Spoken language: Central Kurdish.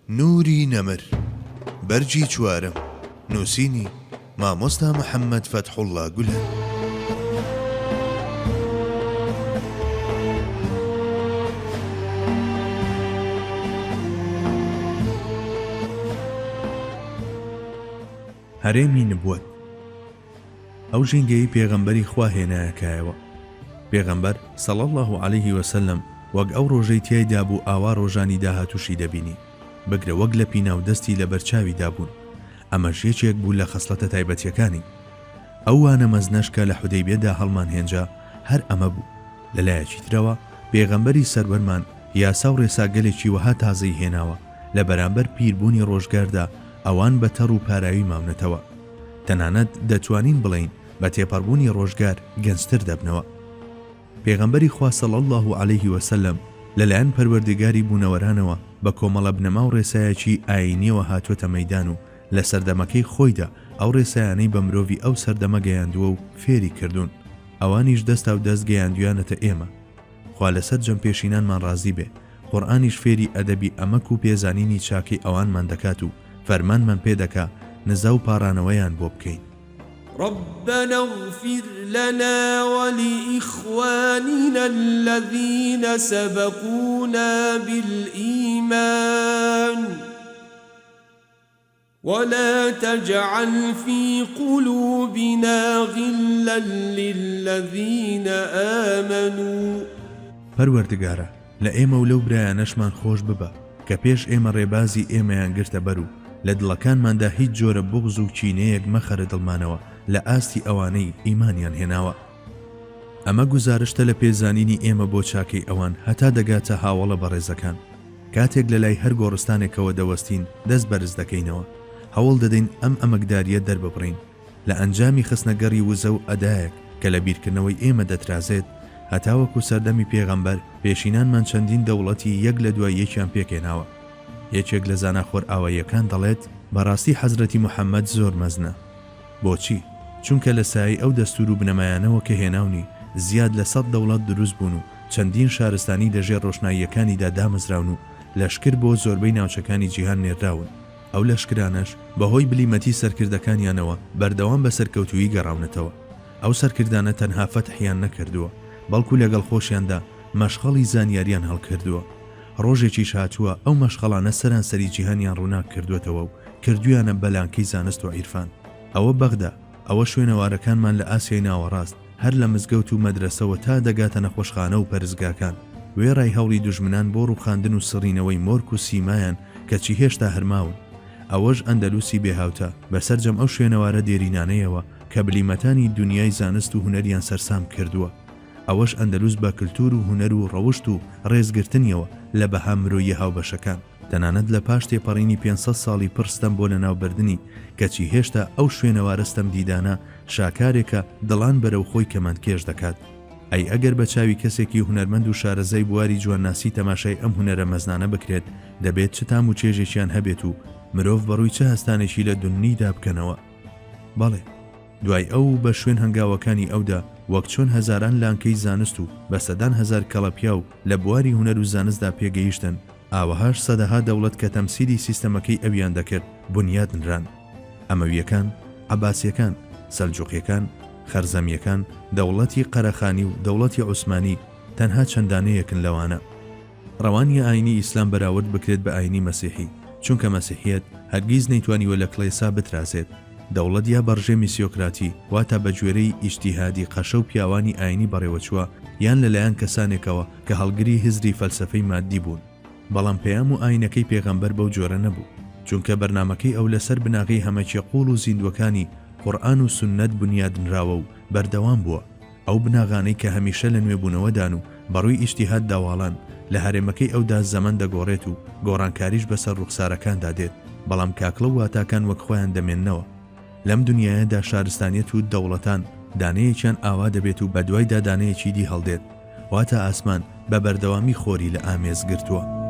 نوری نەمر، بەرگی چوارەم، نووسینی، مامۆستا محەممەد فەتحوڵڵا گولەن. هەرێمی نبوەت ئەو ژینگەیەی پێغەمبەری خوا هێنایە کایەوە. پێغەمبەر، صلی اللە علیه وسلم، وەک ئەو ڕۆژەی تیایدا بوو ئاوا ڕۆژانی داهاتووشی دەبینی، بگرە وەک لە پیناو دەستی لەبەر چاویدا بوون، ئەمەش یەکێک بوو لە خەسڵەتە تایبەتیەکانی. ئەو وانە مەزنەش کە لە حودەیبیەدا هەڵمانهێنجا هەر ئەمە بوو. لە لایەکی ترەوە پێغەمبەری سەروەرمان یاسا و ڕێساگەلێکی وەها تازەی هێناوە لە بەرامبەر پیربوونی ڕۆژگاردا ئەوان بە تەڕ و پاراوی ماونەتەوە. تەنانەت دەتوانین بڵێین بە تێپەڕبوونی ڕۆژگار گەنجتر دەبنەوە. پێغەمبەری خوا صلی اللە علیه و سلم لەلایەن پەروەردگاری بوونەوەرانەوە بە کۆمەڵە بنەما و ڕێسایەکی ئایینیەوە هاتووەتە مەیدان و لە سەردەمەکەی خۆیدا ئەو ڕێسایانەی بە مرۆڤی ئەو سەردەمە گەیاندووە و فێری کردوون ئەوانیش دەستاودەست گەیاندویانەتە ئێمە. خوا لە سەرجەم پێشینانمان ڕازی بێ، قورئانیش فێری ئەدەبی ئەمەک و پێزانینی چاکەی ئەوانمان دەکات و فەرمانمان پێ دەکا نزا و پاڕانەوەیان بۆ بکەین. ربنا اغفر لنا ولإخواننا الذین سبقونا بالإیمان. ولا تجعل في قلوبنا غلا للذین آمنوا. پەروەردگارا لە ئێمە و لەو برایانەشمان خۆش ببە کە پێش ئێمە ڕێبازی ئێمەیان گرتە بەر و لە دڵەکانماندا هیچ جۆرە بوغز و کینەیەک مەخەرە دڵمانەوە لە ئاستی ئەوانەی ئیمانیان هێناوە. ئەمە گوزارشتە لە پێزانینی ئێمە بۆ چاکەی ئەوان هەتا دەگاتە هاوەڵە بەڕێزەکان. کاتێک لە لای هەر گۆڕستانێکەوە دەوەستین دەست بەرز دەکەینەوە، هەوڵ دەدەین ئەم ئەمەکدارییە دەرببڕین. لە ئەنجامی خستنەگەڕی وزە و ئەدایەک کە لە بیرکردنەوەی ئێمە دەترازێت، هەتاوەکو سەردەمی پێغەمبەر، پێشینانمان چەندین دەوڵەتی یەک لە دوای یەکیان پێکهێناوە. یەکێک لە زانا خۆرئاواییەکان دەڵێت، بەڕاستی حەزرەتی محەمەد زۆر مەزنە. بۆچی؟ چونکە لە سایەی ئەو دەستوور و بنەمایانەوە کە هێناونی، زیاد لە سەت دەوڵەت دروست بوون و چەندین شارستانی لە ژێر ڕۆشناییەکانیدا دامەزراون و لەشکر بۆ زۆربەی ناوچەکانی جیهان نێرراون. ئەو لەشکرانەش بە هۆی بلیمەتی سەرکردەکانیانەوە بەردەوام بە سەرکەوتوویی گەڕاونەتەوە. ئەو سەرکردانە تەنها فەتحیان نەکردووە، بەڵکو لەگەڵ خۆشیاندا مەشخەڵی زانیاریان هەڵکردووە. ڕۆژێکیش هاتووە ئەو مەشخەڵانە سەرانسەری جیهانیان ڕووناک کردووەتەوە و کردوویانە بە لانکەی زانست و عیرفان. ئەوە بەغدا، ئەوە شوێنەوارەکانمان لە ئاسیای ناوەڕاست، هەر لە مزگەوت و مەدرەسەوە تا دەگاتە نەخۆشخانە و پەرستگاکان، وێڕای هەوڵی دوژمنان بۆ ڕووخاندن و سڕینەوەی مۆرک و سیمایان کەچی هێشتا هەر ماون. ئەوەش ئەندەلوسی بێهاوتا، بە سەرجەم ئەو شوێنەوارە دێرینانەیەوە کە بلیمەتانی دونیای زانست و هونەریان سەرسام کردووە. ئەوەش ئەندەلوس بە کلتور و هونەر و ڕەوشت و ڕێزگرتنیەوە لە بەها مرۆییە هاوبەشەکان، تەنانەت لە پاش تێپەڕینی 500 ساڵی پڕ ستەم بۆ لەناوبردنی، کەچی هێشتا ئەو شوێنەوارە ستەمدیدانە شاکارێکە دڵان بەرەو خۆی کەمەندکێش دەکات. ئەی ئەگەر بە چاوی کەسێکی هونەرمەند و شارەزای بواری جوانناسی تەماشای ئەم هونەرە مەزنانە بکرێت، دەبێت چ تام و چێژێکیان هەبێت و مرۆڤ بەڕووی چ هەستانێکی لە دوننیدا بکەنەوە؟ بەڵێ. دوای ئەو و بە شوێن هەنگاوەکانی ئەودا، وەک چۆن هەزاران لانکەی زانست و بە سەدان هەزار کەڵەپیاو لە بواری هونەر و زانستدا پێگەیشتن، ئاوەهاش سەدەها دەوڵەت کە تەمسیلی سیستەمەکەی ئەویان دەکرد، بونیاد نران. ئەمەوییەکان، عەباسییەکان، سەلجوقییەکان، خەرزەمییەکان، دەوڵەتی قەرەخانی و دەوڵەتی عوسمانی تەنها چەند دانەیەکن لەوانە. ڕەوا نییە ئاینی ئیسلام بەراورد بکرێت بە ئاینی مەسیحی، چونکە مەسیحیەت هەرگیز نەیتوانیوە لە کڵێسا بترازێت. دەوڵەت یا بە ڕژێمی سیۆکراتی، واتە بە گوێرەی ئیجتیهادی قەشە و پیاوانی ئاینی بەڕێوەچووە، یان لەلایەن کەسانێکەوە کە هەڵگری هزری فەلسەفەی ماددی بوون. بەڵام پەیام و ئاینەکەی پێغەمبەر بەو جۆرە نەبوو، چونکە بەرنامەکەی ئەو لەسەر بناغەی هەمەکیە قووڵ و زیندووەکانی قورئان و سوننەت بنیادنراوە و بەردەوام بووە. ئەو بناغانەی کە هەمیشە لە نوێبوونەوەدان و بە ڕووی ئیجتیهاددا واڵان، لە هەرێمەکەی ئەودا زەمەن دەگۆڕێت و گۆڕانکاریش بەسەر ڕووخسارەکاندا دێت، بەڵام کاکڵە و واتاکان وەک خۆیان دەمێننەوە. لەم دونیایەدا شارستانیەت و دەوڵەتان دانەیەکیان ئاوا دەبێت و بەدوایدا دانەیەکی دی هەڵدێت، واتە ئاسمان بە بەردەوامی خۆری لە ئامێز گرتووە.